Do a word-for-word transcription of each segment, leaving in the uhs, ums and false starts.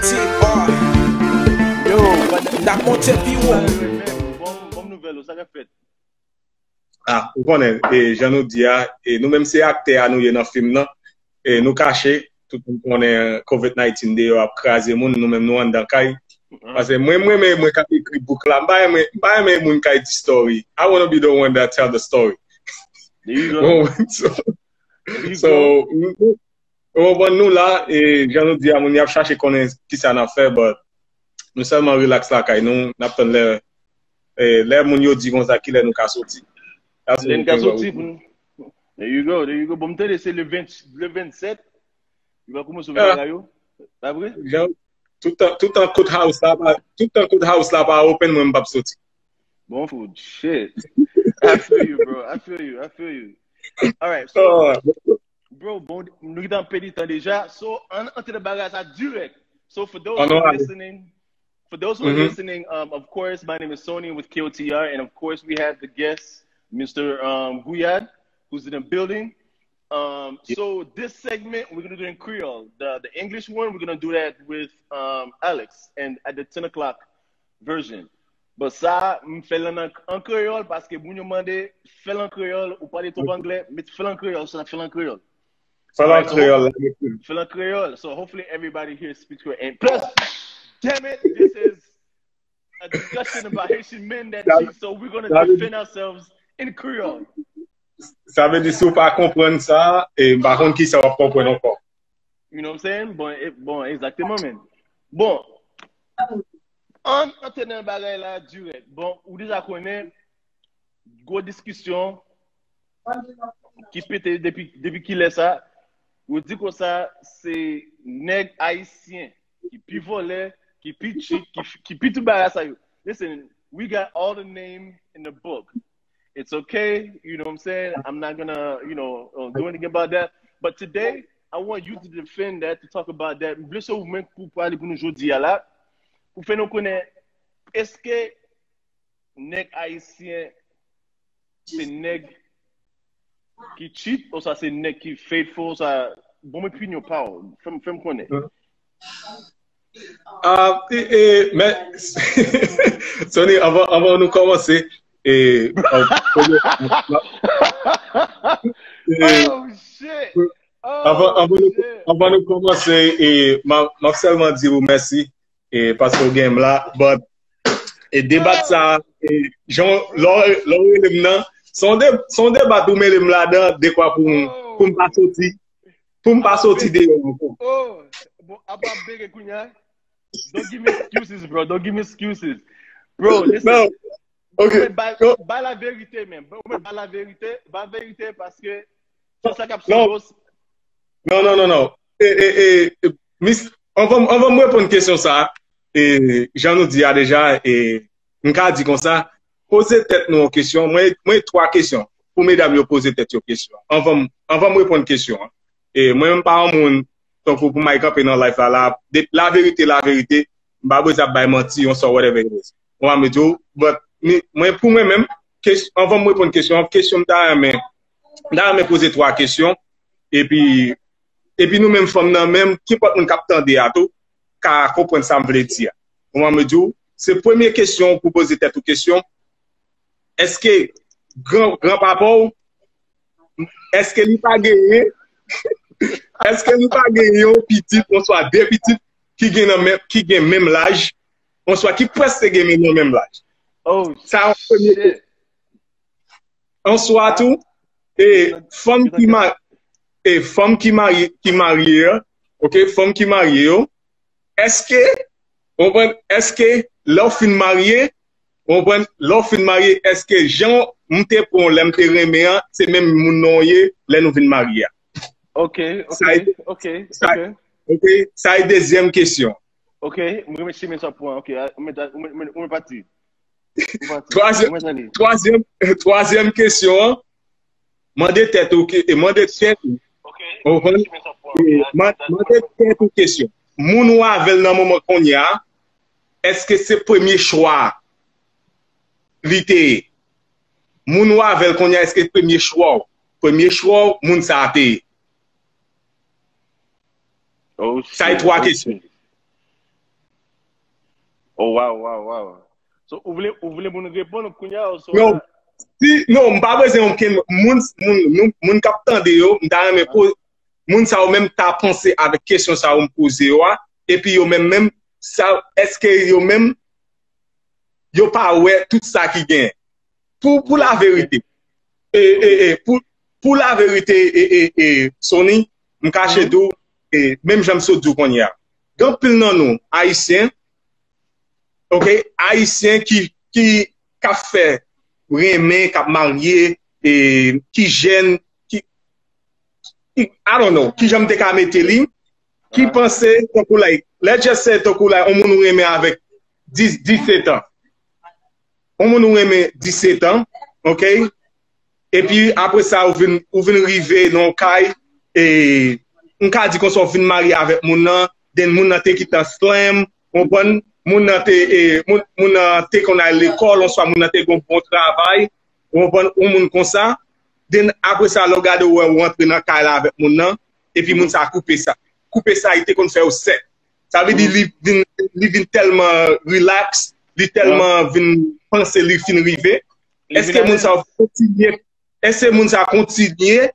T R. Yo, n ap monte pi wo. Bon, bon nouvèl, sa k ap fèt? Ah, ou konnen, e, jan nou di a, e, nou menm se aktè a nou ye nan fim nan, e, nou kache, tout moun konnen covid nineteen deyò ap kraze moun, nou menm nou anndan kay. Paske mwen, mwen, mwen, mwen k ap ekri book la, m pa renmen, m pa renmen moun k ap di story. I wanna be the one that tell the story. There you go. Bon, so, there you so, go. Ou konprann nou la, e, jan nou di a, moun y ap chache konnen kisa n ap fè, but nou sèlman relax lakay nou, n ap tann lè, e, lè moun yo di konsa kilè nou ka soti. That's what we can go with. Lè n ka soti pou nou. There you go, there you go. Bon, m tande se le ven, le vennsèt, yo va kòmanse ouvè bagay yo. Pa vre? Jan, toutan, toutan courthouse la pa, toutan courthouse la pa open, mwen m p ap soti. Bon food, shit. I feel you, bro. I feel you, I feel you. All right, so, bro, bon, nou gentan pèdi tan deja. So, ann antre nan bagay sa dirèk. So, for those who are listening, for those who are listening, um, of course, my name is Sony with K O T R, and of course, we have the guest, Mister Um, Guyad, who's in the building. Um, so this segment we're gonna do in Creole. The the English one, we're gonna do that with um Alex and at the ten o'clock version. But sa, m fè l an, an kreyòl paske moun yo mande, fè l an kreyòl, ou pale twòp anglè, met fè l an kreyòl, so n ap fè l an kreyòl. Fè l an kreyòl la. Fè l an kreyòl. So hopefully everybody here speaks Creole. And plus, damn it, this is a discussion about Haitian men that cheat, so we're gonna defend ourselves in Creole. Sa vle di si w pa konprann sa, e m pa konn kisa w ap konprann ankò. You know what I'm saying? Bon, e, bon, egzakteman, men. Bon, ann antre nan bagay la dirèk. Bon, ou deja konnen, gwo diskisyon ki pete depi, depi kilè sa. Yo di konsa, se nèg ayisyen ki pi vòlè, ki pi cheat, ki, ki pi tout bagay sa yo. Listen, we got all the name in the book. It's okay, you know what I'm saying? I'm not gonna, you know, uh, do anything about that. But today, I want you to defend that, to talk about that. M vle se ou menm pou pale pou nou jodi a la, pou fè nou konnen, èske nèg ayisyen se nèg ki cheat, oswa se nèg ki faithful, oswa, bon, opinyon pa w, fè m, fè m konnen. Ah, e, e, men, Sony, anvan, anvan nou kòmanse, e, e, Oh, shit! Anvan, anvan nou, anvan nou kòmanse, e, m a, m ap sèlman di ou mèsi, e, paske w gen m la, but, e, debat sa, e, jan, lè w, lè w rele m nan, se yon de, se yon debat ou mele m ladan, dekwa pou m, pou m pa soti, pou m pa soti deyò ankò. Oh, bon, apa bere kounye a? Don't give me excuses, bro. Don't give me excuses. Bro, listen. Non. Ok. Ou mèt bay, bay la verite, men. Ou mèt bay la verite. Bay verite paske se sa k ap sou dos. Non, non, non, non. E, e, e, e, mis, anvan, anvan m reponn kesyon sa, e, jan nou di a deja, e, m ka di konsa, poze tèt nou yon kesyon. Mwen, mwen twa kesyon. Pou medam yo poze tèt yo kesyon. Anvan m, anvan m reponn kesyon an. E mwen menm pa yon moun, tankou pou m al kanpe nan live la, la, de, laverite, laverite, m pa bezwen ap bay manti, yon sò, whatever it is. Ou konprann, m di w, but, mi, mwen, pou mwen menm, kes, anvan m reponn kesyon an, kesyon m ta renmen, m ta renmen poze twa kesyon, epi, epi nou menm fanm nan menm, kenpòt moun k ap tande a tou, ka konprann sa m vle di a. Ou konprann, m di w, se premye kesyon pou poze tèt ou kesyon, èske gran, granpapa w, èske li pa genyen, èske li pa genyen yon pitit, oswa de pitit ki gen nan menm, ki gen menm laj, oswa ki prèske gen menm, nan menm laj? Oh, sa yon premye shit. Oswa tou, e, fanm ki ma, e, fanm ki marye, ki marye a, ok, fanm ki marye yo, èske, ou konprann, èske lè w fin marye, ou konprann, lè w fin marye, èske jan m te pran w lè m te renmen an, se menm moun nan w ye lè nou vin marye a? Ok, ok, ok, ok. Sa e dezyèm kesyon. Ok, m renmen chemen sa pran. Ok, ou mèt, ou mèt, ou mèt pati. Ou pati. Twazyèm, ou mèt ale. Twazyèm, twazyèm kesyon an, mande tèt ou, ke, e mande tèt ou. Ok, ou konprann? E man-, mande tèt ou kesyon. Moun ou avè l nan moman kounye a, èske se premye chwa li te ye? Moun ou avè l kounye a, èske premye chwa w, premye chwa w, moun sa a te ye? Oh, shit. Sa e twa kesyon. Oh, wow, wow, wow. So, ou vle, ou vle moun reponn ou kounye a, ou so Non, si, non, m pa bezwen yon ken moun, moun, moun, moun k ap tande yo, m ta renmen po, moun sa yo menm ta panse avèk kesyon sa yo m poze yo a, epi yo menm menm, sa, èske yo menm, yo pa wè tout sa ki gen? Pou, pou la verite, e, e, e, pou, pou la verite, e, e, e, Sony, m kache di w, e, menm jan m sot di w kounye a. Gen anpil nan nou, Ayisyen, ok, Ayisyen ki, ki, k ap fè renmen, k ap marye, e, ki jèn, ki, ki, I don't know, ki jan m te ka mete li, ki panse, tankou like, let's just say, tankou like, yon moun ou renmen avèk dis, disèt an. Yon moun ou renmen disèt an, ok? Epi, apre sa, ou vin, ou vin rive nan yon kay, e, m ka di konsa, ou vin marye avèk moun nan, then moun nan te gentan slam, ou konprann? Moun nan te, e, moun, moun nan te konn al lekòl, oswa moun nan te gen yon bon travay, ou konprann? Yon moun konsa, then, apre sa, lè w gade, ou wè, ou antre nan kay la avèk moun nan, epi moun sa koupe sa. Koupe sa, li te konn fè yo sèk. Sa vle di li vin, li vin tèlman relax, li tèlman vin panse li fin rive. Èske moun sa kontinye, èske moun sa kontinye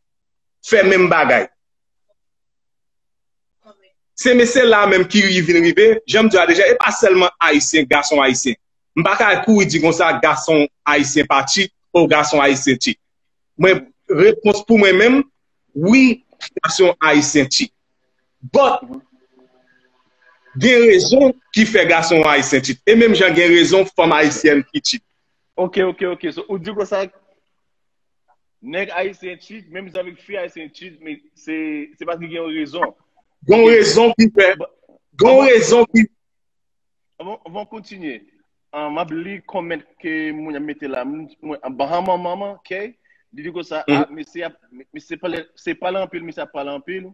fè menm bagay? Se mesye la menm ki ri-, vin rive, jan m di a deja, e pa sèlman Ayisyen, gason Ayisyen. M pa ka kouri di konsa, gason Ayisyen pa cheat, ou gason Ayisyen cheat. Mwen, repons pou mwen menm, wi, gason Ayisyen cheat. But, gen rezon ki fè gason Ayisyen cheat. E menm jan gen rezon fanm Ayisyèn ki cheat. Ok, ok, ok. So, ou di konsa, nèg Ayisyen cheat, menm jan avèk fi Ayisyen cheat, men se, se paske gen yon rezon. Gen yon rezon ki fè, gen yon rezon ki Avan, avan w kontinye, ah, m ap li kòmantè ke moun yo mete la. Moun, moun, Bahama Mama, ok? Li di konsa, ah, mesye ap, mesye pale, se pale anpil, mesye ap pale anpil.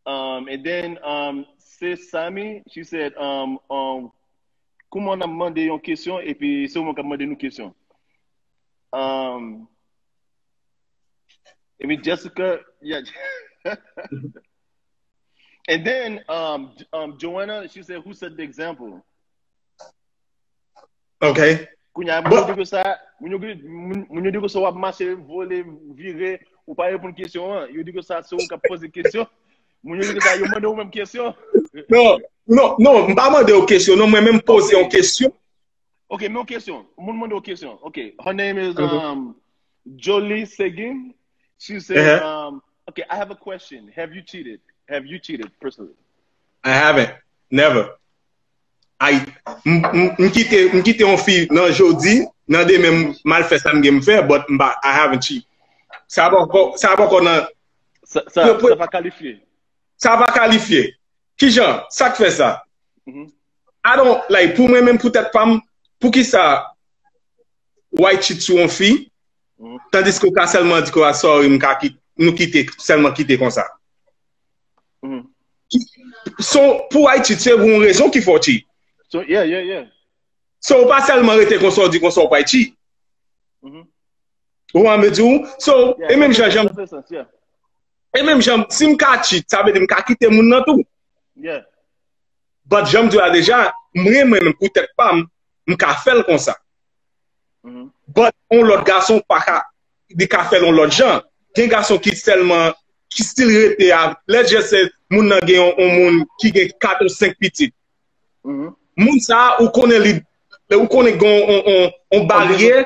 Um, and then, um, se Sami, she said, um, um, kouman n ap mande yon kesyon, epi se ou menm k ap mande nou kesyon. Um, epi Jessica, yeah. And then, um, um, Joanna, she said, who set the example? Ok. Kounye a, moun yo di konsa, moun yo di, moun, moun yo di konsa w ap mache, vole, vire, ou pa reponn kesyon an. Yo di konsa se ou k ap poze kesyon. Moun yo di konsa, yo mande ou menm kesyon. Non, non, non, m pa mande w kesyon, non, mwen menm poze yon kesyon. Ok, men yon kesyon. Moun mande w kesyon. Ok, her name is, um, Jolie Seguin. She said, um, okay, I have a question. Have you cheated? Have you cheated personally? I haven't. Never. Ay, m, m, m kite, m kite yon fi nan jodi, nan demen m, m al fè sa m gen m fè, but m pa, I haven't cheat. Sa poko, sa poko nan Sa, sa, sa pa kalifye. Sa pa kalifye. Kijan? Sa k fè sa? I don't, like, pou mwen menm, pou tèt pa m, poukisa w ay cheat sou yon fi, tandiske w ka sèlman di ke, ah, sorry, m ka kit-, nou kite, sèlman kite konsa. So, pou w ay cheat, se pou yon rezon ki fè w cheat. So, yeah, yeah, yeah. So, w pa sèlman rete konsa, w di konsa, w pa cheat. Ou an mezi ou? So, e menm jan, jan, e menm jan, si m ka cheat, sa vle di m ka kite moun nan tou. But jan m di w la deja, mwen, mwen menm pou tèt pa m, m ka fè l konsa. But yon lòt gason pa ka, li ka fè l yon lòt jan. Gen gason ki sèlman, ki still rete a, let's just say, moun nan gen yon, yon moun ki gen kat ou senk pitit. Moun sa a, ou konnen li, ou konnen gen yon, yon, yon, yon baryè,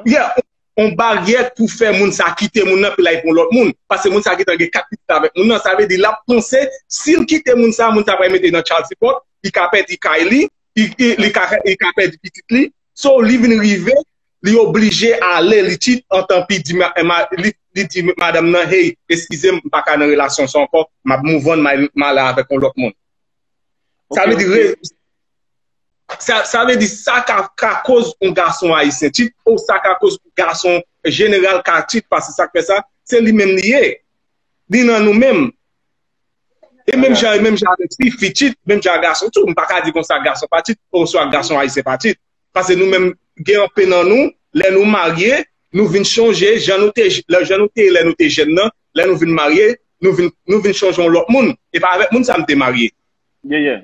yeah, yon baryè pou fè moun sa kite moun nan, pou l al pran lòt moun. Paske moun sa gentan gen kat pitit avèk moun nan, sa vle di l ap panse, si l kite moun sa, moun sa pral mete nan child support, li ka pèdi kay li, li, li, li ka, li ka pèdi pitit li. So, li vin rive, li oblije ale, li cheat, antanpi di ma-, ma-, li, li di madanm nan, hey, eskize m, m pa ka nan relasyon sa ankò, m ap move on, m al, m ale avèk yon lòt moun. Sa vle di, re-, sa, sa vle di, sa ka, ka koz yon gason ayisyen cheat, ou sa ka koz gason jeneral ka cheat, paske sa k fè sa, se li menm li ye. Li nan nou menm. E menm jan, e menm jan avèk fi, fi cheat, menm jan ak gason tou. M pa ka di konsa gason pa cheat, oswa gason ayisyen pa cheat. Paske nou menm, gen anpe nan nou, lè nou marye, nou vin chonje, jan nou te, lè, jan nou te ye lè nou te jèn nan, lè nou vin marye, nou vin, nou vin chonje yon lòt moun. E pa avèk moun sa m te marye. Yeah, yeah.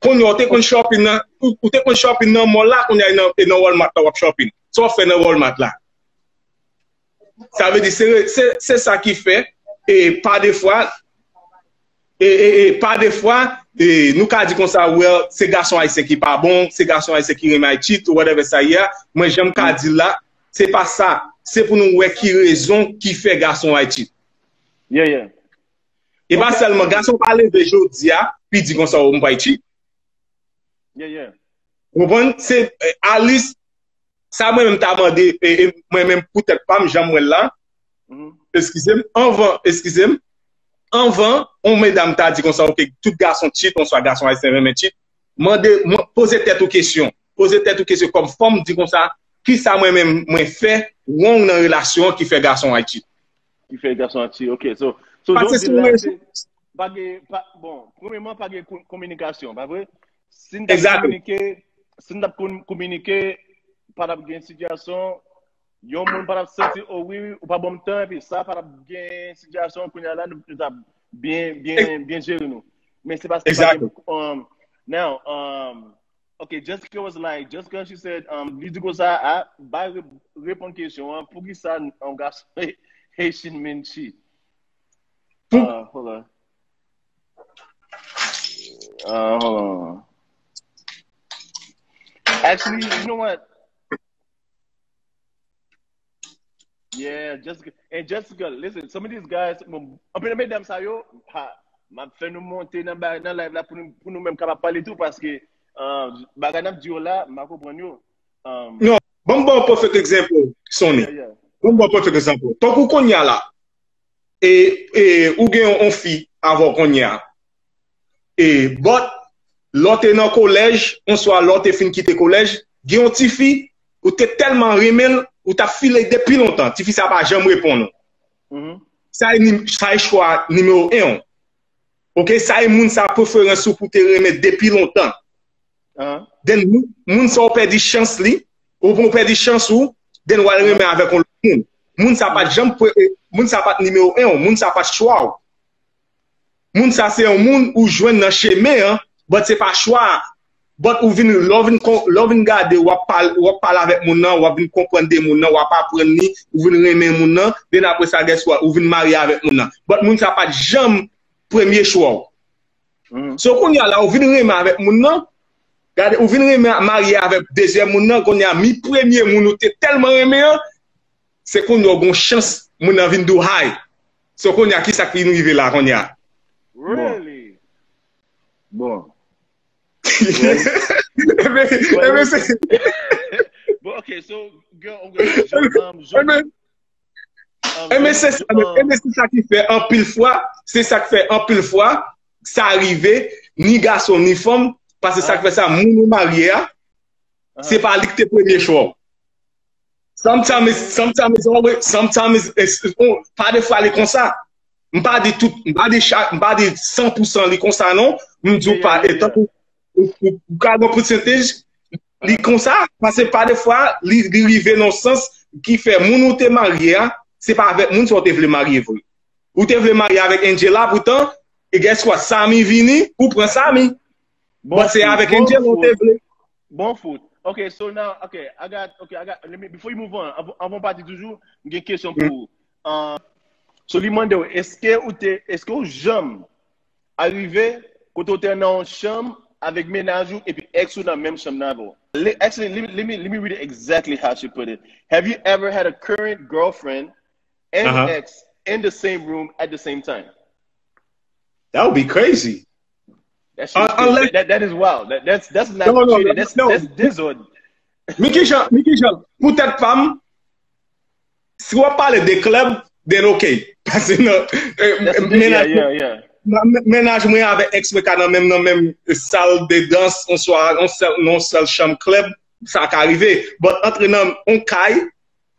Kounye a, ou te konn shopping nan, ou, ou te konn shopping nan mall la, kounye a, e nan, e nan Walmart la w ap shopping. Sa w ap fè nan Walmart la? Sa vle di, se, se, se sa ki fè, e pa defwa, e, e, e pa defwa, e nou ka di konsa, well, se gason ayisyen ki pa bon, se gason ayisyen ki renmen Ayiti, ou whatever sa ye a. Mwen, jan m ka di l la, se pa sa. Se pou nou wè ki rezon ki fè gason Ayiti. Yeah, yeah. E pa sèlman gason pa leve jodi a, pi di konsa, "Oh, m pa Ayiti." Yeah, yeah. Ou konprann? Se, eh, Alice, sa mwen menm ta mande, e, e mwen menm pou tèt pa m, jan mwen la, Mhm. eskize m, anvan, eskize m, anvan, yon medam ta di konsa, "Ok, tout gason cheat, oswa gason ayisyen renmen cheat." Mande, mwen, poze tèt ou kesyon. Poze tèt ou kesyon kòm fanm, di konsa, "Kisa mwen menm mwen fè wrong nan relasyon an ki fè gason ay cheat?" Ki fè gason ay cheat. Ok, so, so Pase jodi sou la, rezo. Se pa gen, pa, bon, premyèman, pa gen kou- kominikasyon, pa vre? Si n t ap Exactly. Kominike, si n t ap kon- kominike, pa t ap gen sitiyasyon, yon moun pa t ap santi, "Oh wi, wi, ou pa ban m tan," epi sa pa t ap gen sitiyasyon, kounye a la, nou, nou t ap byen, byen, byen jere nou. Men se paske pa gen, Exactly. um, now, um, ok, Jessica was like, Jessica, she said, um, li di konsa, "Ah, bay re- reponn kesyon an, poukisa yon gason Haitian men cheat?" Pou- Uh, hold on. Uh, hold on. Actually, you know what? Yeah, Jessica. And Jessica, listen, some of these guys, bon, anpil nan medam sa yo, ha, m ap fè nou monte nan ba- nan live la pou nou, pou nou menm kapab pale tou, paske uh, bagay n ap di yo la, m pa konprann yo. Um, Non, ban m ba w perfect example, Sonny. yeah, yeah. Ban m ba w perfect example. Tankou kounye a la, e, e, ou gen yon, yon fi avè w kounye a. E, but, lè w te nan kolèj, oswa lè w te fin kite kolèj, gen yon ti fi, ou te tèlman renmen l, ou t ap file depi lontan. Ti fi sa pa janm reponn ou. Mhm. Sa e, nim- sa e chwa nimewo en w. Ok, sa e moun sa preferans ou pou te renmen depi lontan. Uh-huh. Then moun, moun sa ou pèdi chans li, ou pou pèdi chans ou, then w al renmen avèk yon lòt moun. Moun sa pa t janm pre- eh, moun sa pa t nimewo en w, moun sa pa t chwa w. Moun sa se yon moun ou jwenn nan chemen an, but se pa chwa a. But ou vin, lè w vin kon- lè w vin gade, w ap pale, w ap pale avèk moun nan, w ap vin konprann de moun nan, w ap aprann li, ou vin renmen moun nan, then apre sa, guess what, ou vin marye avèk moun nan. But moun sa pa t janm premye chwa w. Mhm. So kounye a la, ou vin renmen avèk moun nan, gade, ou vin renmen marye avèk dezyèm moun nan, kounye a, mi premye moun ou te tèlman renmen an, se kounye a ou gon chans, moun nan vin do high. So kounye a, kisa ki vin rive la kounye a? Really? Bon. Ebyen, ebyen, se Bon, ok, so, girl, ok, Jean, um, Jean, ebyen, um, ebyen, se sa, Jean, ebyen, se sa ki fè anpil fwa, se sa ki fè anpil fwa, sa rive, ni gason, ni fanm, paske sa ki fè sa, moun ou marye a, se pa li ki te premye chwa w. Sometimes, sometimes, it's always- sometimes, it's- it's- oh, pa de fwa li konsa. M pa di tout, m pa di chak, m pa di san pou san li konsa non. M di w pa, etan ou, ou, ou, ou ka gen pousantaj, li konsa, paske pa de fwa, li, li rive nan sans ki fè moun ou te marye a, se pa avèk moun sa ou te vle marye vre. Ou te vle marye avèk Angela, poutan, e guess what, Samy vini, ou pran Samy. But se avèk Angela ou te vle. Bon foot. Okay, so now, okay, I got, okay, I got, let me, before you move on, anvan, anvan pati toujou, m gen kesyon pou ou. Uh, so, li mande w, èske ou te, èske ou janm arive kote ou te nan yon chanm avèk mennaj ou epi ex ou nan menm chanm nan avè w? Le- Actually, let me, let me, let me read it exactly how she put it. Have you ever had a current girlfriend and Uh-huh. ex in the same room at the same time? That would be crazy. That shit is Un- unless- crazy. That, that, that is wild. That, that's, that's not No, no, cheating. no, That's, no. That's dizòd. Mikijan, Mikijan, pou tèt pa m, si w ap pale de klèb, then ok. Paske nan, eh, That's, yeah, mennaj, yeah, yeah. nan men- mennaj mwen avèk ex mwen ka nan menm, nan menm sal de dans, yon swa, yon sèl, nan yon sèl chanm klèb, sa ka rive. But antre nan yon kay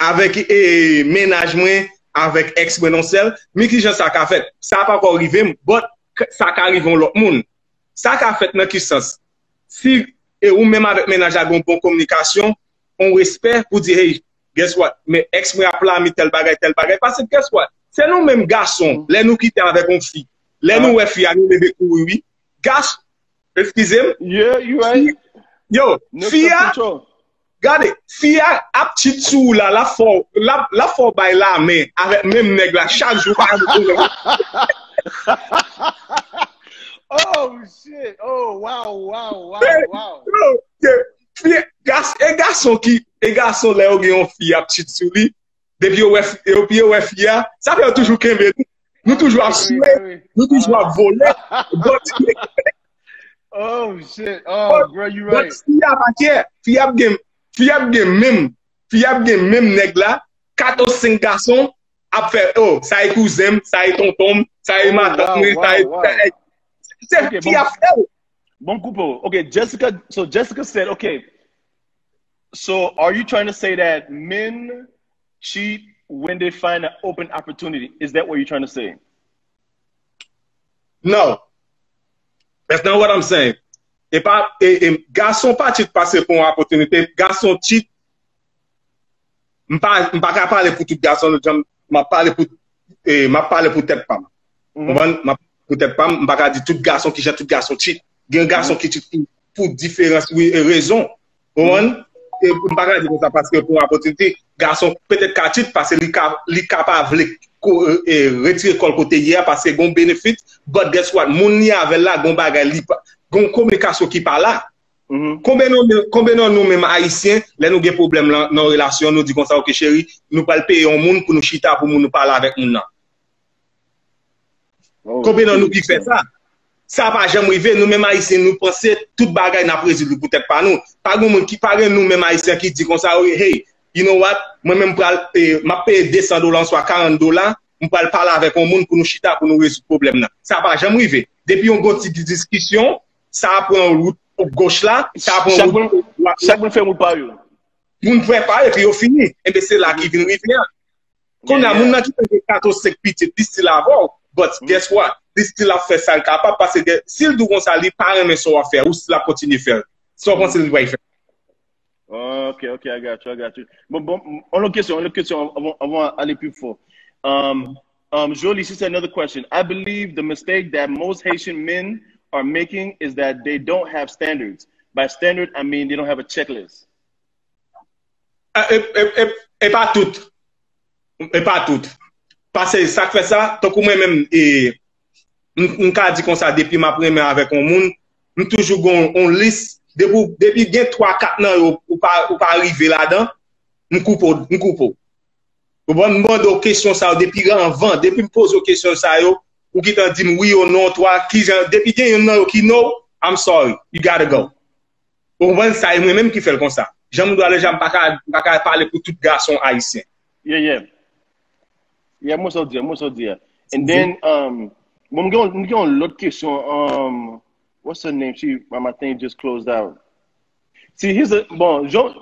avèk eh, mennaj mwen, avèk ex mwen nan sèl, men kijan sa ka fèt? Sa pa ko rive m, but k- sa ka rive yon lòt moun. Sa ka fèt nan ki sans? Si e ou menm avèk mennaj la gen yon bon kominikasyon, yon respè pou di, hey, guess what? Men ex mwen ap la, mi tèl bagay, tèl bagay. Paske guess what? Se nou menm gason, lè nou kite avèk yon fi, lè nou wè fi a, nou leve kouri, wi. Gas, Eskize m. Yeah, you right. Yo, fi a, gade, fi a ap cheat sou ou la, l ap fè w, l ap, l ap fè w bay lamen avèk menm nèg la chak jou pa janm konnen. Oh shit. Oh wow, wow, wow, wow. Yo, yo, fi, gas, e gason ki, e gason lè yo gen yon fi ap cheat sou li, depi yo wè, depi yo wè fi a, sa fè yo toujou kenbe nou. Nou toujou ap swe, nou toujou ap vole. But, Oh shit. Oh, bro, you but right. Fi a pa kè. Fi ap gen, fi ap gen menm, fi ap gen menm nèg la, kat ou senk gason ap fè, oh, sa e kouzen m, sa e tonton m, sa e Oh, matant wow, mwen, sa e, wow, sa e, se Okay, fi bon. Ap fè. Bon, Kupo. Okay, Jessica. So Jessica said, okay. So are you trying to say that men cheat when they find an open opportunity? Is that what you're trying to say? No. That's not what I'm saying. E pa, e, e, gason pa cheat pase pou yon opportunity. Gason cheat. M pa, m pa ka pale pou tout gason, lòt jan, m ap pale pou, e, m ap pale pou tèt pa m. Konprann? M ap pale pou tèt pa m, m pa ka di tout gason ki jan tout gason cheat. Gen gason ki cheat pou, pou diferans, wi, e, rezon. Konprann? E, m pa ka di konsa paske pou opportunity, gason petèt ka cheat paske li ka, li ka pa vle ko, e, retire kò l kote ye a paske gon benefit, but guess what? Moun li avè l la, gon bagay li pa, gon kominikasyon ki pa la. Konbyen nan nou, konbyen nan nou menm Ayisyen, lè nou gen pwoblèm nan, nan relasyon, nou di konsa, oke cheri, nou pral peye yon moun pou nou chita pou moun nou pale avèk moun nan. Konbyen nan nou ki fè sa? Sa pa janm rive, nou menm Ayisyen, nou panse tout bagay n ap rezoud li pou tèt pa nou. Pa gen moun ki, pa gen nou menm Ayisyen ki di konsa, hey, you know what? Mwen menm pral, e, m ap peye de san dola, oswa karant dola, m pral pale avèk yon moun pou nou chita, pou nou rezoud pwoblèm nan. Sa pa janm rive. Depi yon gwo ti diskisyon, sa ap pran wout goch la, sa ap pran wout dwat la. Chak moun fè wout pa yo. Moun fè pa yo, epi yo fini. Enben, se la ki vin rive a. Kounye a, moun nan ki te gen kat ou senk pitit, li still avè w. But guess what? Li still ap fè sa l kapab, paske si l di w konsa, li pa renmen sa w ap fè, ou still ap kontinye fè l. Sa w panse li pral fè? Okay, okay, I got you, I got you. Bon, bon, yon lòt kesyon, yon lòt kesyon, avan, avan ale pi fò. Um, um, Jolie, she said another question. I believe the mistake that most Haitian men are making is that they don't have standards. By standard, I mean they don't have a checklist. E, e, e, e pa tout. E pa tout. Paske sa k fè sa, tankou mwen menm, e, m, m ka di konsa, depi m ap renmen avèk yon moun, m toujou gen yon, yon lis. Depi, depi gen twa, kat nan yo, ou pa, ou pa rive ladan, m koupe w, m koupe w. Ou konprann? M mande w kesyon sa yo depi anvan, depi m poze w kesyon sa yo, ou gentan di m wi ou non, twa, kijan, depi gen youn nan yo ki no, I'm sorry, you gotta go. Ou konprann? Sa e mwen menm ki fè l konsa. Jan m dwe ale, jan m pa ka, m pa ka pale pou tout gason ayisyen. Yeah, yeah. Yeah, mwen sa w di a, mwen sa w di a. And then, um, bon, m gen yon, m gen yon lòt kesyon. Um, what's her name? She, my, my thing just closed out. See, here's a, bon, jan,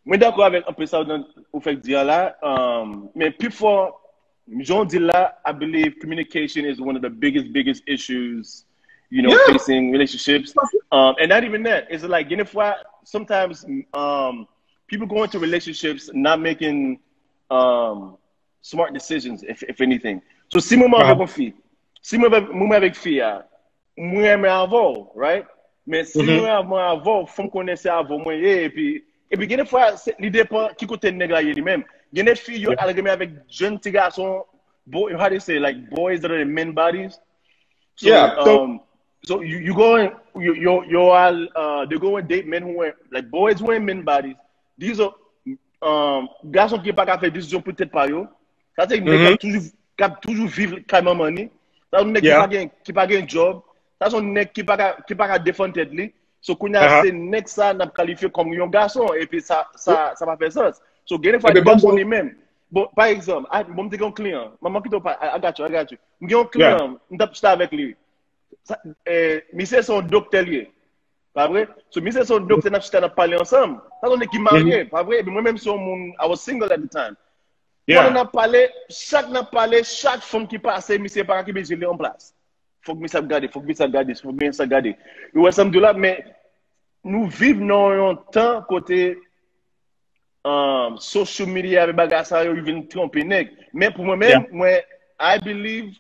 mwen dakò avèk anpil sa w nan, ou fèk di a la, um, men pi fò, jan w di l la, I believe communication is one of the biggest, biggest issues, you know, facing relationships. Um, and not even that. It's like, gen de fwa, sometimes, um, people go into relationships not making, um, smart decisions, if, if anything. So, si mwen avèk yon fi, si mwen avèk, mwen avèk fi a, mwen renmen avè w, right? Men si mwen renmen avè w, fò m konnen se avè w mwen ye, epi, epi gen de fwa, se, li depan ki kote nèg la ye li menm. Gen de fi, yo al renmen avèk jèn ti gason, bo, how they say, like, boys that are in men bodies. So, Yeah, so um, so you, you go and, you, you, you all, uh, they go and date men who are, like, boys who are in men bodies. These are, um, gason ki pa ka fè desizyon pou tèt pa yo. Sa se nèg k ap toujou, k ap toujou viv kay manman ni. Sa se nèg ki pa gen, ki pa gen job. Sa se nèg ki pa ka, ki pa ka defann tèt li. So, kounye a, se nèg sa n ap kalifye kòm yon gason. Epi sa, sa, sa pa fè sans. So, gen de fwa, gason li menm. Bon, pa egzanp, a, bon, m te gen yon kliyan. Manman kite w pa, I, I got you, I got you. M gen yon kliyan, m t ap chita avèk li. Sa, eh, misye se yon doktè li ye. Pa vre? So, misye se yon doktè, n ap chita, n ap pale ansanm. Sa se yon nèg ki marye, pa vre? Epi mwen menm se yon moun, I was single at the time. Pandan n ap pale, chak n ap pale, chak fanm ki pase, misye pa ka kenbe je li an plas. Fòk misye ap gade, fòk misye ap gade, fòk misye ap gade. Ou wè sa m di w la, men nou viv nan yon tan kote, um, social media avèk bagay sa yo, yo vin twonpe nèg. Men pou mwen menm, mwen, I believe,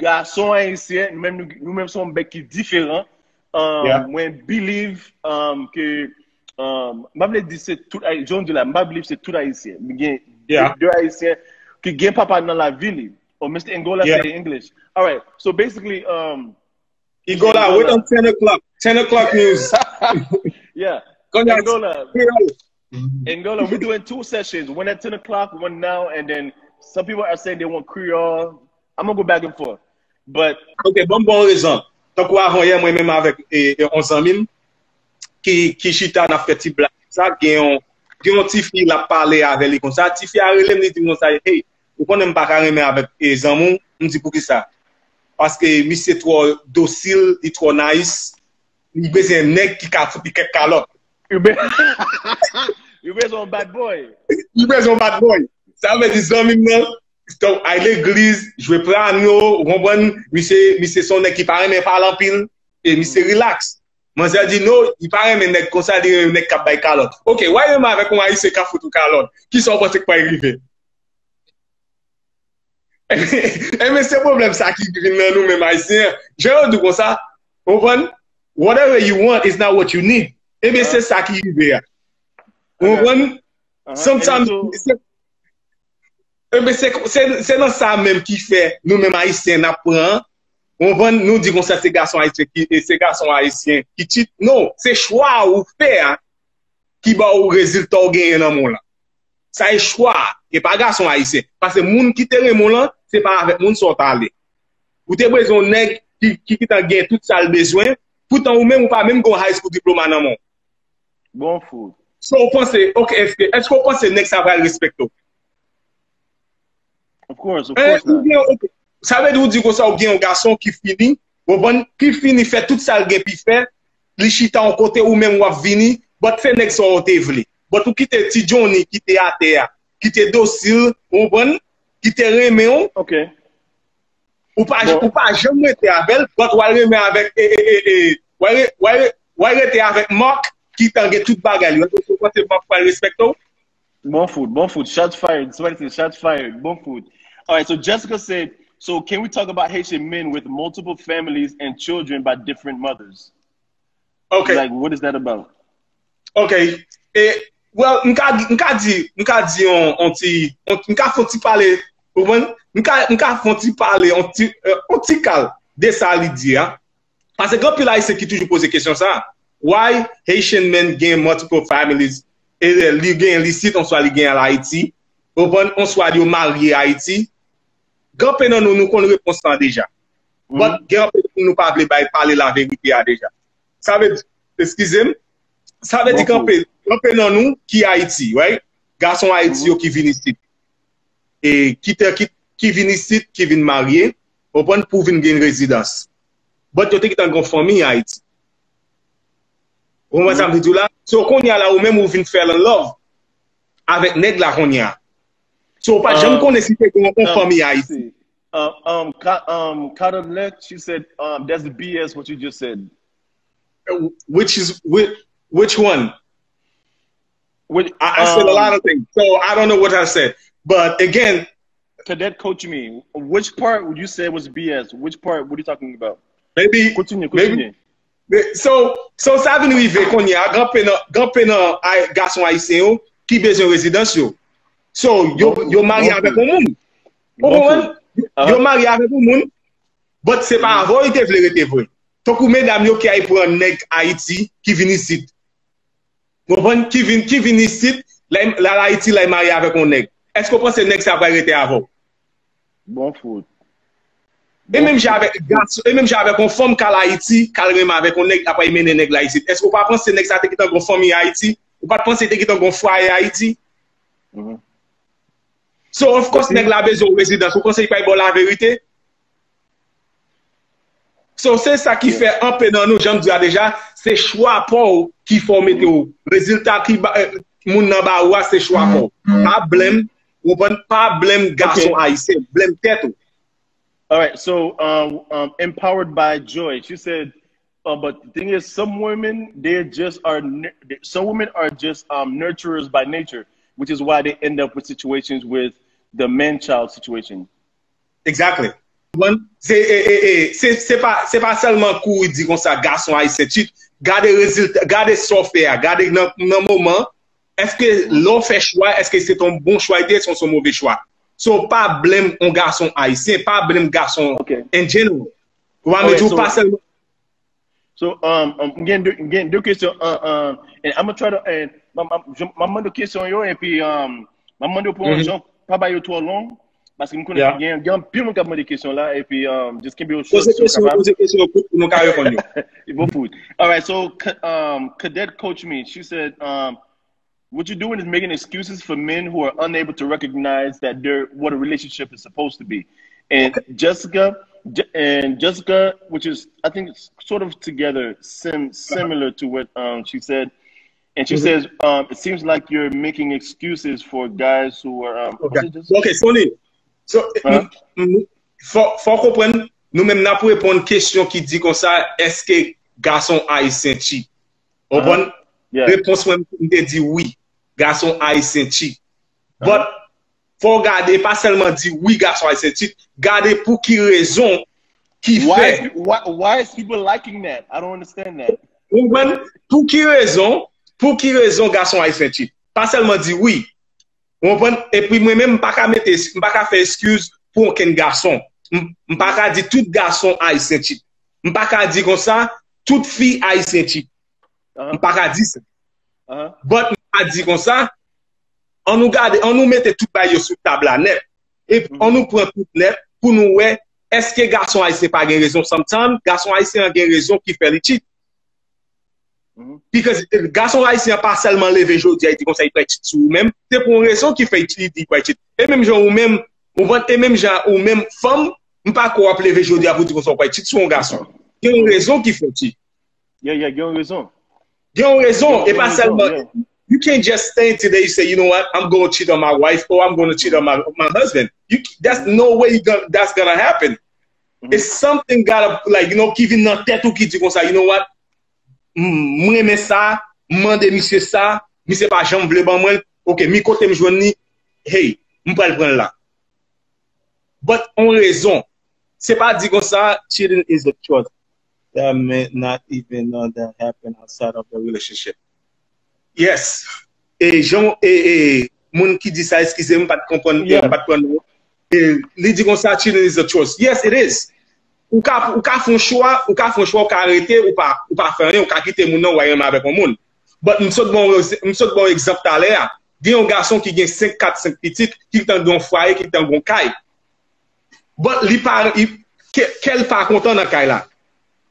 gason ayisyen, nou menm, nou, nou menm se yon bèk ki diferan. Um, yeah. Mwen believe um, ke um, m pa vle di se tout, jan w di la, m pa believe se tout Ayisyen. Gen de Ayisyen ki gen papa nan lavi li. Oh, Mister Angola say English. All right. So basically, um, Angola, wait on ten o'clock. Ten o'clock news. Yeah. Angola. Angola, we're doing two sessions, one at ten o'clock, one now, and then some people are saying they want Creole. I'm gonna go back and forth. But Ok, bon, bon rezon. Tankou avan yè, mwen menm avèk e, e, yon zanmi m ki, ki chita n ap fè ti blag sa, gen yon, gen yon ti fi l ap pale avè li konsa. Ti fi a rele m, li di m konsa, hey, ou konnen m pa ka renmen avèk e, zanmi w? M di poukisa? Paske misye twò dosil, li twò nice, li bezwen nèg ki ka fout li kèk kalòt. You be- you raise on bad boy. Li bezwen yon bad boy. Sa vle di zanmi m nan, stop, al legliz, jwe pyano, ou konprann? Misye, misye se yon nèg ki pa renmen pale anpil, e misye relax. Manzè di non, li pa renmen nèg konsa, li renmen nèg k ap bay kalòt. Ok, why renmen avèk yon ayisyen k ap fout ou kalòt? Kisa w panse k pral rive? Ebyen, se pwoblèm sa ki vin nan nou menm ayisyen. Jan yo di konsa, ou konprann? Whatever you want is not what you need. Ebyen, se sa ki rive a. Ou konprann? Sometimes, se, ebyen, se, se, se nan sa menm ki fè nou menm ayisyen n ap pran, ou konprann? Nou di konsa se gason ayisyen ki, e se gason ayisyen ki cheat. Non, se chwa ou fè a ki ba w rezilta w genyen nan men w lan. Sa e chwa, e pa gason ayisyen. Paske moun ki te renmen w lan, se pa avèk moun sa w t ale. Ou te bezwen yon nèg ki, ki, ki ta gen tout sa l bezwen, poutan ou menm ou pa menm gen yon high school diploma nan men w. Bon fout. So ou panse, ok, èske, èske ou panse nèg sa pral respekte w? Of course, of course not. Sa vle di ou di konsa ou gen yon gason ki fini, ou konprann, ki fini fè tout sa l gen pi fè, li chita yon kote ou menm w ap vini, but se nèg sa ou te vle. But ou kite ti Johnny ki te atè a, ki te dosil, ou konprann, ki te renmen w, Ok. ou pa, ou pa janm rete avè l, but w al renmen avèk, e, e, e, e, w al re- w al re- w al rete avèk Mark ki ta gen tout bagay li. Ou panse Mark pral respekte w? Bon fout, bon fout. Shots fired. Somebody said shots fired. Bon fout. All right, so Jessica said, so can we talk about Haitian men with multiple families and children by different mothers? Ok. Like, what is that about? Ok. E, well, m ka, m ka di, m ka di on, on ti, on- m ka fè on ti pale, ou konprann? M ka, m ka fè on ti pale, on ti, euh, on ti kal de sa li di a. Paske gen anpil Ayisyen ki toujou poze kesyon sa. Why Haitian men gen multiple families? E li gen isit, oswa li gen al Ayiti. Ou konprann? Oswa yo marye Ayiti. Gen anpil nan nou, nou konn repons lan deja. But gen anpil moun nou pa vle bay pale laverite a deja. Sa vle di, eskize m, sa vle di gen anpil, gen anpil nan nou ki Ayiti, right? Gason Ayiti yo ki vin isit. E ki te, ki, ki vin isit, ki vin marye, ou konprann, pou vin gen rezidans. But yo te gentan gen fanmi Ayiti. Ou konprann sa m vle di w la? So kounye a la ou menm ou vin fè l an love avèk nèg la kounye a. So ou pa janm konnen si te gen yon fanmi Ayiti. Um, um, Ka- um, Kadalet, she said, um, that's B S what you just said. Which is which, which one? Which, I, I said a um, lot of things, so I don't know what I said. But again, Cadet, coach me. Which part would you say was B S? Which part? What are you talking about? Maybe, Continue, maybe continue. So, so sa vin rive kounye a, gen anpil nan, gen anpil nan ay- gason ayisyen yo ki bezwen rezidans yo. So, yo, yo marye avèk yon moun. Ou konprann? Yo marye avèk yon moun, but se pa avè w li te vle rete vre. Tankou medam yo ki ay pran nèg Ayiti ki vin isit. Ou konprann? Ki vin, ki vin isit, la, la, la Ayiti, la marye avèk yon nèg. Èske w panse nèg sa pral rete avè w? Bon fout. E menm jan avèk gason, e menm jan avèk yon fanm k al Ayiti, k al renmen avèk yon nèg, apre li mennen nèg la isit. Èske w pa panse nèg sa te gentan gon fanmi Ayiti? Ou pa t panse te gentan gon fwaye Ayiti? So, of course, nèg la bezwen yon rezidans. Ou panse li pral ba w laverite? So, se sa ki fè anpil nan nou, jan m di a deja, se chwa pa w ki fè w mete w. Rezilta ki ba, eh, moun nan ba ou a, se chwa pa w. Pa blame, ou konprann, pa blame gason ayisyen, blame tèt ou. All right, so um, um, empowered by joy. She said, uh, but the thing is, some women they just are. Some women are just um, nurturers by nature, which is why they end up with situations with the man-child situation. Exactly. Konprann? Se, e, e, e, se, se pa, se pa sèlman kouri di konsa gason ayisyen cheat. Gade rezilta, gade sa w fè a. Gade nan, nan moman, èske lè w fè chwa, èske se t yon bon chwa li te ye, se yon move chwa? So, pa blame yon gason ayisyen, pa blame gason Ok. in general. Ou pa Alright, medyo so- pa sèlman. So, um, um, m gen de, m gen de kesyon. Uh, um, and I'm gonna try to, and m ap mande kesyon yo, epi um, m ap mande pou yon jan pa ba yo twò long, paske m konnen Yeah. gen gen anpil moun k ap mande kesyon la, epi um, just kenbe yo short, Poze si w kesyon, kapab. Poze kesyon yo kout pou nou ka reponn yo. Bon food. All right, so c- um, Cadet coached me. She said, um, what you're doing is making excuses for men who are unable to recognize that they're what a relationship is supposed to be. And Jessica, Je- and Jessica, which is I think it's sort of together, sim, similar to what um, she said. And she says, um, it seems like you're making excuses for guys who are. Um, Ok. was it just- Ok, Sony. So, Huh? m- m- fò fò w konprann, nou menm n ap reponn kesyon ki di konsa, èske gason ayisyen cheat? Ou konprann? Yeah. Repons mwen, m te di wi. Gason ayisyen cheat. But, fò w gade, pa sèlman di wi, gason ayisyen cheat. Gade pou ki rezon ki Why fè. Is, why, why is people liking that? I don't understand that. Ou konprann? Pou ki rezon, pou ki rezon gason ayisyen cheat? Pa sèlman di wi. Ou konprann? Epi mwen menm, m pa ka mete, m pa ka fè eskiz pou okenn gason. M, m pa ka di tout gason ayisyen cheat. M pa ka di konsa, tout fi ayisyen cheat. M pa ka di sa. Uh-huh. But m ka di konsa, an nou gade, an nou mete tout bagay yo sou tab la nèt. Epi an nou pran tout nèt pou nou wè, èske gason ayisyen pa gen rezon? Sometimes, gason ayisyen an gen rezon ki fè li cheat. Mhm. Because gason ayisyen an pa sèlman leve jodi a, li di konsa li pral cheat sou ou menm. Se pou yon rezon ki fè li di li pral cheat. E menm jan ou menm, ou konprann, e menm jan ou menm fanm, m pa kwè w ap leve jodi a pou di konsa w pral cheat sou yon gason. Gen yon rezon ki fè w cheat. Yeah, yeah, gen yon rezon. Gen yon rezon, Gen e pa yon sèlman. Rezon, yeah. You can't just stand today and say, you know what, I'm going to cheat on my wife or I'm going to cheat on my, my husband. You, that's no way you gonna, that's gonna happen. It's something gotta, like, you know, ki vin nan tèt ou ki di konsa, you know what, m m renmen sa, m mande misye sa, misye pa janm vle ban mwen l, ok, mi kote m jwenn li, hey, m pral pran l la. But on rezon, se pa di konsa, cheating is a choice. That may not even know that happen outside of the relationship. Yes. E jan, e, e, moun ki di sa, eskize m, m pa t konprann, Yeah. m pa t konprann. E, li di konsa, cheating is a choice. Yes, it is. Ou ka, ou ka fè yon chwa, ou ka fè yon chwa, ou ka rete, ou pa, ou pa fè anyen, ou ka kite moun nan, ou al renmen avèk yon moun. But m sot bon, m sot bon egzanp talè a. Gen yon gason ki gen senk, kat, senk pitit, ki tan gen yon fwaye, ki tan gen yon kay. But li pa, li, kè, kè l pa kontan nan kay la.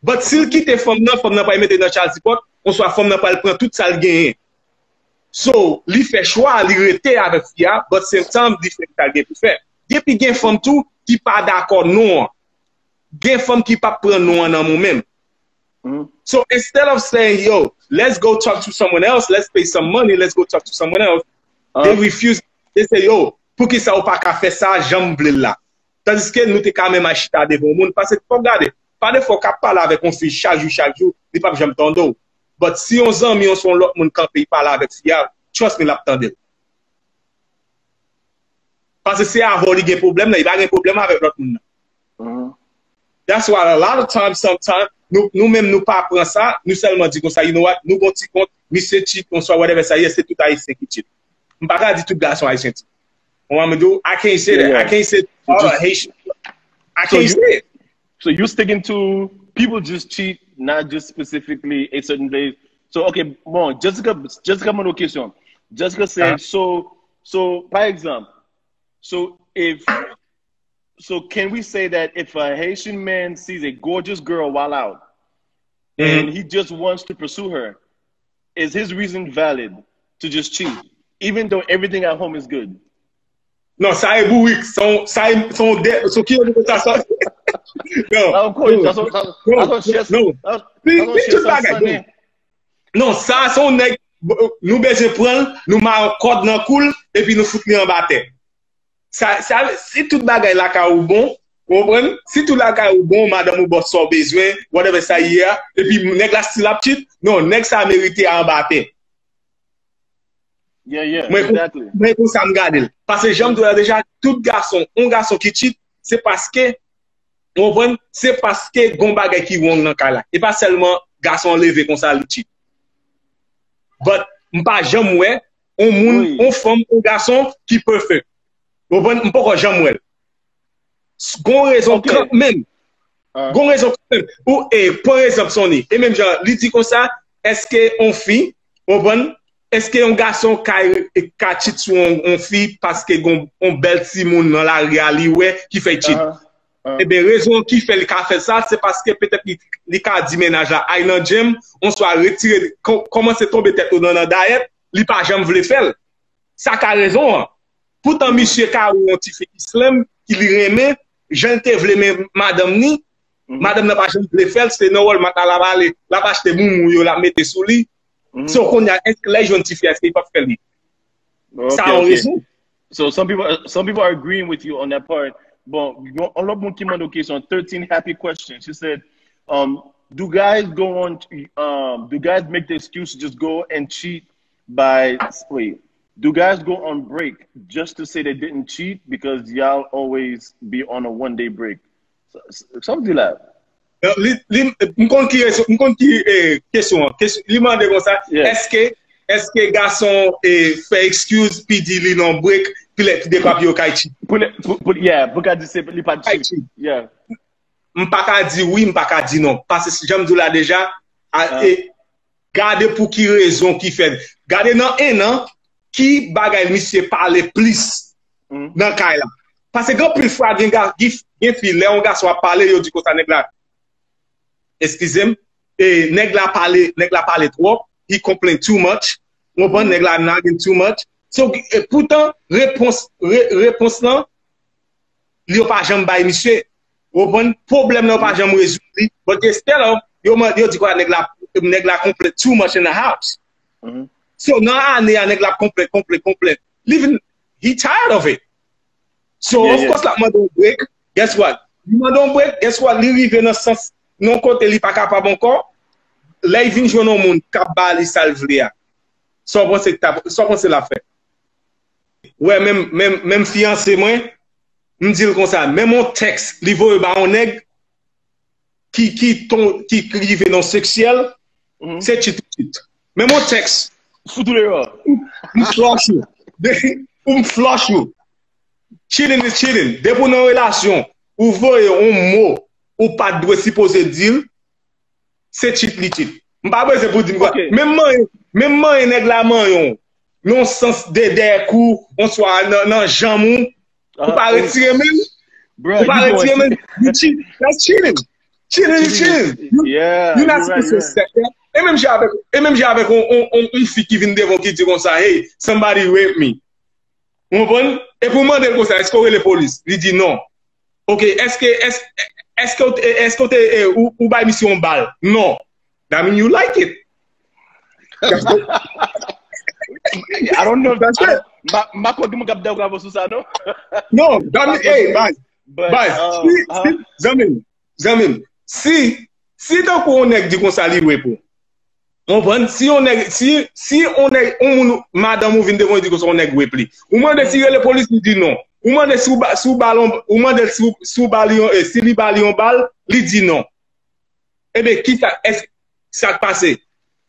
But si l kite fanm nan, fanm nan pral mete nan child support, oswa fanm nan pral pran tout sa l genyen. So, li fè chwa, li rete avèk fi a, but same time, li fè sa l gen pou fè. Epi gen fanm tou ki pa dakò non an. Gen fanm ki p ap pran non an nan men w menm. So instead of saying, yo, let's go talk to someone else, let's pay some money, let's go talk to someone else, they refuse. They say, yo, poukisa ou pa ka fè sa jan m vle l la? Tandiske nou te ka menm al chita devan yon moun. Paske fòk gade, pa de fwa w ka pale avèk yon fi chak jou, chak jou, li p ap janm tande w. But si yon zanmi, yon, se yon lòt moun kanpe, li pale avèk fi a, trust me, l ap tande l. Paske se avè w li gen pwoblèm nan, li pa gen pwoblèm avèk lòt moun nan. That's why a lot of times, sometimes, nou, nou menm nou pa pran sa, nou sèlman di konsa, you know what, nou gon ti kont, misye cheat, konswa whatever sa ye, se tout Ayisyen ki cheat. M pa ka di tout gason Ayisyen cheat. Ou konprann, I can't say that. I can't say all Haitian. I can't say it. So you sticking to people just cheat, not just specifically a certain place. So okay, bon, Jessica, Jessica mande yon kesyon. Jessica said, so, so, par exemple, so if, so can we say that if a Haitian man sees a gorgeous girl while out and he just wants to pursue her, is his reason valid to just cheat, even though everything at home is good? Non, sa e bourik. Se yon, sa e, se yon de, se ki yo di sa, sa. Non. Sa yon kochon, sa yon, sa yon, sa yon chèz, Non. sa yon, Li, sa yon li chèz tout bagay, sannen. Non, sa se yon nèg, nou bezwen pran l, nou mare yon kòd nan kou l, epi nou fout li anba tè. Sa, sa, si tout bagay lakay ou bon, ou konprann? Si tout lakay ou bon, madanm ou ba w sa w bezwen, whatever sa ye a, epi nèg la still ap cheat, non, nèg sa merite anba tè. Yeah, yeah, Mwen kon- exactly. Mwen konsa m gade l. Paske jan m di w la deja, tout gason, yon gason ki cheat, se paske Ou konprann? Se paske gon bagay ki wrong nan kay la. E pa sèlman gason an leve konsa li cheat. But m pa janm wè on moun, on fanm, on gason ki perfect. Ou konprann? M poko janm wè l. Gon rezon kanmenm. Gon rezon kanmenm. Ou, e, pran egzanp Sony. E menm jan, li di konsa, èske on fi, ou konprann? Èske yon gason ka, ka cheat sou yon, yon fi paske gon, yon bèl timoun nan lari a li wè ki fè l cheat? Ebyen, rezon ki fè li ka fè sa, se paske petèt li, li ka di mennaj la, "Ay nan gym, on swa retire, kò-, kòmanse tonbe tèt ou nan, nan dayèt," li pa janm vle fè l. Sa ka rezon an. Poutan misye ka wè yon ti fi ki slim, ki li renmen, jan l te vle men madanm ni, madanm nan pa janm vle fè l, se nan Walmart la l ap ale, l ap achte moumou yo, l ap mete sou li. So, kounye a, èske lè l jwenn ti fi a, èske li p ap fè li? Sa yon rezon. So some people, some people are agreeing with you on that part. Bon, yon lòt moun ki mande yon kesyon, thirteen happy questions. She said, um, do guys go on, um, do guys make the excuse to just go and cheat by, wait, do guys go on break just to say they didn't cheat because y'all always be on a one day break? Sa w di la? Li, li, m konn ki, m konn ki, eh, kesyon an. Kesyon, li mande konsa, èske, èske gason, eh, fè excuse, pi di li nan break, pi lè, pi de pa pi yo kay cheat? Pou, pou, pou, yeah, pou ka di se, li pa cheat. Yeah. M pa ka di wi, m pa ka di non. Paske si jan m di w la deja, a, e, gade pou ki rezon ki fè. Gade nan en an, ki bagay misye pale plis nan kay la. Paske gen anpil fwa, gen, gen fi, lè yon gason ap pale, yo di konsa nèg la, eskize m, e nèg la pale, nèg la pale twòp, he complain too much, ou konprann, nèg la nagging too much. So, e poutan, repons, re, repons lan, li yo pa janm bay misye. Ou konprann? Pwoblèm nan yo pa janm rezoud li. But instead of, yo, yo di kwa nèg la, nèg la complain too much in the house. So, nan ane a, nèg la complain, complain, complain. Li vin, he tired of it. So, of course, l ap mande yon break. Guess what? Li mande yon break, guess what? Li rive nan sans, nan kote li pa kapab ankò. Lè l vin jwenn yon moun k ap ba li sa l vle a. Sa w panse l ap fè? Wè, menm, menm, menm fiyanse mwen, m di l konsa, menm yon tèks li voye ba yon nèg ki, ki, ton, ki rive nan seksyèl, se cheat ou cheat. Menm yon tèks. Fout ou deyò. M flush ou. Ou m flush ou. Cheating is cheating. Depi w nan relasyon, ou voye yon mo ou pa t dwe sipoze di l, se cheat li cheat. M pa bezwen pou di m kwa. Menm manyen, menm manyen nèg la manyen w nan sans de dèyè kou, oswa nan, nan janm ou, ou pa retire men l. Ou pa retire men l. You cheat. That's cheating. Cheating is cheating. You, you not supposed to accept that. E menm jan avèk, e menm jan avèk on, on, on, on fi ki vin devan w ki di konsa, "Hey, somebody rape me." Ou konprann? Epi w mande l konsa, "Èske w rele polis?" Li di, "Non." Ok, èske, èske, èske w te, èske w te, eh, ou, ou bay misye yon bal? Non. That mean you like it. I don't know. M pa konn moun k ap dakò avè w sou sa, non? Non, that mean, hey, baz, baz, si, si, zanmi m, zanmi m, si, si tankou yon nèg di konsa li rape ou, ou konprann? Si yon nèg, si, si yon nèg, yon moun, madanm ou vin devan ou di konsa yon nèg rape li, ou mande si rele polis, li di non. Ou mande si w ba, si w ba l yon, ou mande si w, si w ba li yon, eh, si li ba li yon bal, li di non. Ebyen, kisa, èske sa k pase?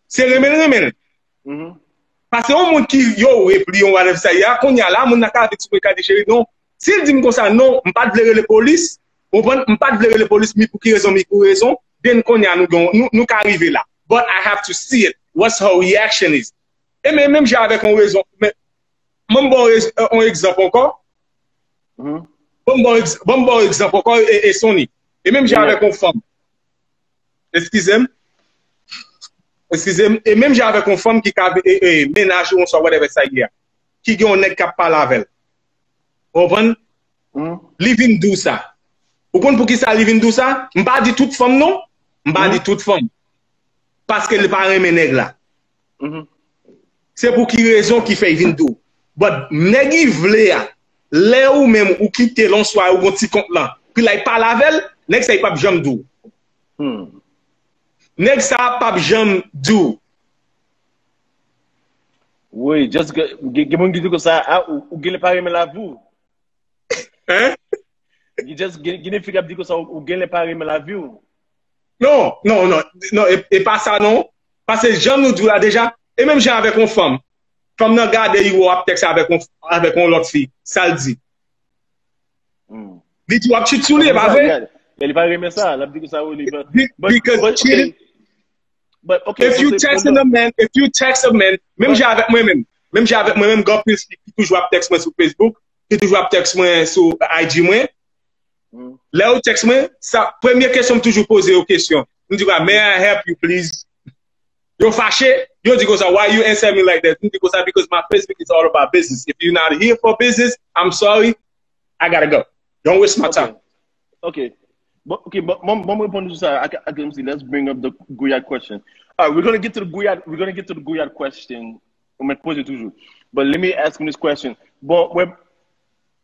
Se renmen l renmen l. Paske yon moun ki yo rape li, yon whatever sa ye a, kounye a la, moun nan ka vin sou mwen ka di, "Cheri, non." Si l di m konsa, "Non, m pa t vle rele polis." Ou konprann? "M pa t vle rele polis, mi pou ki rezon, mi pou rezon." Then kounye a nou gen, nou, nou ka rive la. But I have to see it. What's her reaction is? E men, menm jan avèk yon rezon, men, ban m ba w yon egzanp ankò. Ban m ba w egz-, ban m ba w egzanp ankò, e, e Sony. E menm jan avèk yon fanm. Eskize m. Eskize m. E menm jan avèk yon fanm ki ka, e, e, mennaj ou, oswa whatever sa ye a. Ki gen yon nèg k ap pale avè l. Ou konprann? Li vin di w sa. Ou konn poukisa li vin di w sa? M pa di tout fanm, non. M pa di tout fanm. Paske li pa renmen nèg la. Se pou ki rezon ki fè l vin di w. But nèg li vle a, lè ou menm ou kite l yon swa ou gon ti kont lan, pou l al pale avè l, nèg sa li p ap janm di w. Nèg sa p ap janm di w. Wi, just gen, gen moun ki di konsa, a, ou, ou genlè pa renmen lavi w. Hein? Li just gen, gen de fi k ap di konsa ou, ou genlè pa renmen lavi w. Non, non, non, non, e, e pa sa non. Paske jan nou di w la deja, e menm jan avèk yon fanm. Fanm nan gade Hero ap tèks avèk yon, avèk yon lòt fi. Sa l di? Hmm. Li di w ap cheat sou li, e pa vre? Men li pa renmen sa. L ap di konsa ou li pa. Be- But, because but, cheating- okay. But, okay, If so you se- texting a man, if you text a man, menm jan avèk mwen menm, menm jan avèk mwen menm, gen anpil fi ki toujou ap tèks mwen sou Facebook, ki toujou ap tèks mwen sou I G mwen. Hmm. Lè yo tèks mwen, sa, premye kesyon m toujou poze yo kesyon. M di, "May I help you, please?" Yo fache, yo di konsa, "Why you answer me like that?" M di konsa, "Because my Facebook is all about business. If you're not here for business, I'm sorry, I gotta go. Don't waste my time." Okay. Bon, okay, bon, bon, bon, reponn sou sa. I can, I can see, let's bring up the Gouyad question. All right, we're gonna get to the Gouyad, we're gonna get to the Gouyad question. Ou mèt poze toujou. But let me ask him this question. Bon, wè,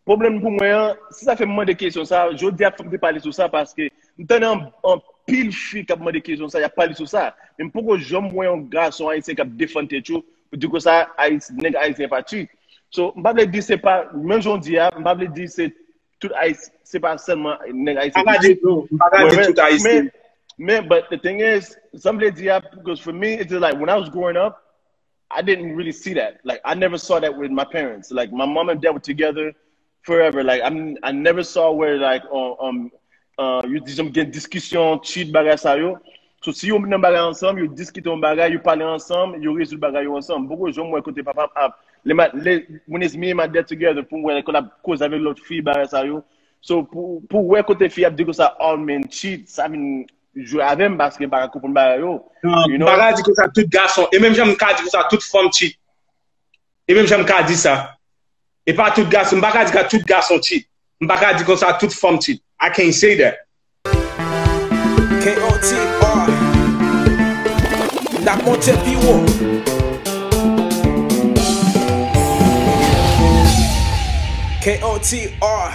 pwoblèm pou mwen an, se sa fè m mande kesyon sa. Jodi a, fòk m te pale sou sa paske m tande an, anpil fi k ap mande kesyon sa, y ap pale sou sa. Men m poko janm wè yon gason ayisyen k ap defann tèt yo pou di konsa, Ayis-, nèg ayisyen pa cheat. So, m pa vle di se pa, menm jan w di a, m pa vle di se tout Ayis-, se pa sèlman nèg ayisyen ki cheat. M pa ka di tout Ayisyen. Men, but the thing is, sa m vle di a, because for me, it's just like, when I was growing up, I didn't really see that. Like, I never saw that with my parents. Like, my mom and dad were together forever. Like, I'm, I never saw where, like, um, um, uh, yo di janm gen diskisyon, cheat, bagay sa yo. So, si yo nan bagay ansanm, yo diskite yon bagay, yo pale ansanm, yo rezoud bagay yo ansanm. M poko janm wè kote papa m ap, le ma-, le, when it's me and my dad together, pou m wè lè l ap koze avèk lòt fi, bagay sa yo. So, pou, pou wè kote fi ap di konsa, "All men cheat," sa vin jwe avè m paske m pa ka konprann bagay yo. Non, You m know? pa ka di konsa tout gason. E menm jan m ka di konsa tout fanm cheat. E menm jan m ka di sa. E pa tout gason. M pa ka di konsa tout gason cheat. M pa ka di konsa tout fanm cheat. I can't say that. K O T R. N ap monte pi wo. K O T R.